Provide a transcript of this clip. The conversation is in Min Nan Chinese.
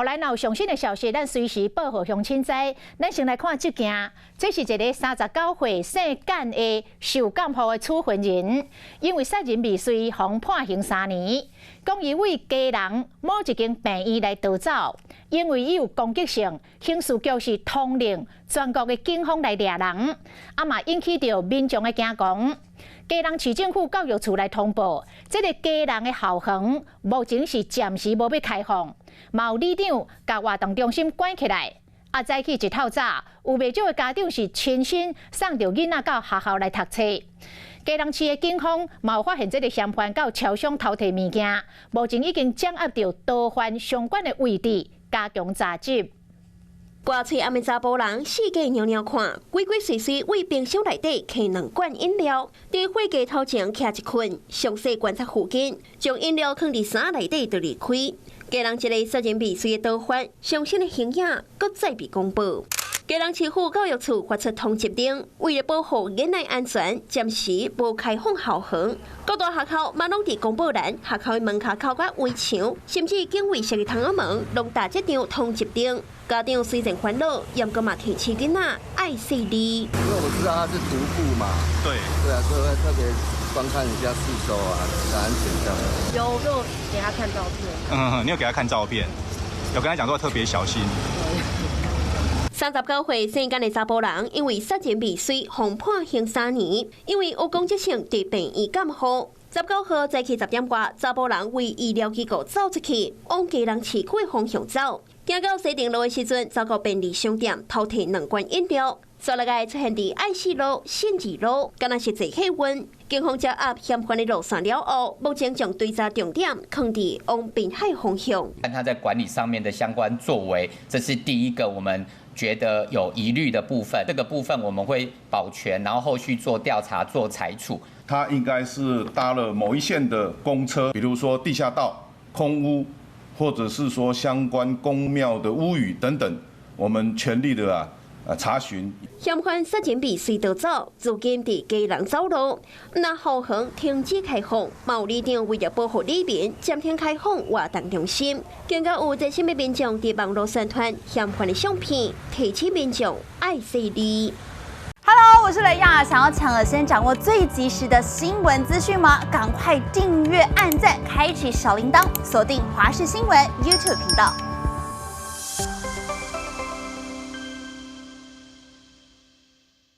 予咱有上新的消息，咱隨時報予鄉親知。咱先來看這件，這是一个39歲姓簡的受監護的處分人，因為殺人未遂，予判刑三年。講伊對基隆某一間病院來逃走，因為伊有攻擊性，刑事局是通令全國的警方來掠人，啊嘛引起著民眾的驚惶。基隆市政府教育處來通報，這个基隆的校園目前是暫時無欲開放，嘛有里長共活動中心關起來。啊，早起一透早，有袂少的家長是親身送著囡仔到學校來讀冊。基隆市的警方嘛有發現這个嫌犯到超商偷提物件，目前已經掌握著逃犯相關的位置，加強查緝。掛喙罨的查埔人四界蟯蟯看，鬼鬼祟祟對冰箱內底提兩罐飲料，佇貨架頭前徛一群，詳細觀察附近，將飲料囥佇衫內底就離開。基隆一个殺人未遂的逃犯，上新的形影閣再被公布。基隆市府教育處發出通緝令，為了保護囡仔安全，暫時無開放校園。各大學校嘛攏佇公布欄、學校的門跤口佮圍牆，甚至警衛室的窗仔門，攏貼這張通緝令。家長雖然煩惱，毋過嘛提醒囡仔愛細膩。因為我知道他是獨孤嘛，對啊，所以會特別觀看一下四周啊，安全這樣。有，就給他看照片。嗯，你有給他看照片，有跟他講說特別小心。39歲姓簡的查埔人，因為殺人未遂，予判刑三年。因為有攻擊性，佇病院監護。19號早起10點外，查埔人對醫療機構走出去，往基隆市區的方向走。行到西定路的時陣，走到便利商店偷提兩罐飲料，煞來會出現佇愛四路、信義路，敢若是坐客運。警方掌握嫌犯的路線了後，目前將追查重點放佇往濱海方向。看他在管理上面的相關作為，這是第一個我們覺得有疑慮的部分。這個部分我們會保全，然後後續做調查、做裁處。他應該是搭了某一線的公車，比如說地下道、空屋，或者是說相關宮廟的屋宇等等，我們全力的查詢。嫌犯殺人未遂逃走，如今佇基隆走路。若校園停止開放，嘛有里長為了保護里民，暫停開放活動中心。更加有熱心的民眾佇網路宣傳嫌犯的相片，提醒民眾愛細膩。 Hello，我是雷亞，想要搶先掌握最及時的新聞資訊嗎？趕快訂閱、按讚、開啟小鈴鐺，鎖定華視新聞 YouTube 頻道。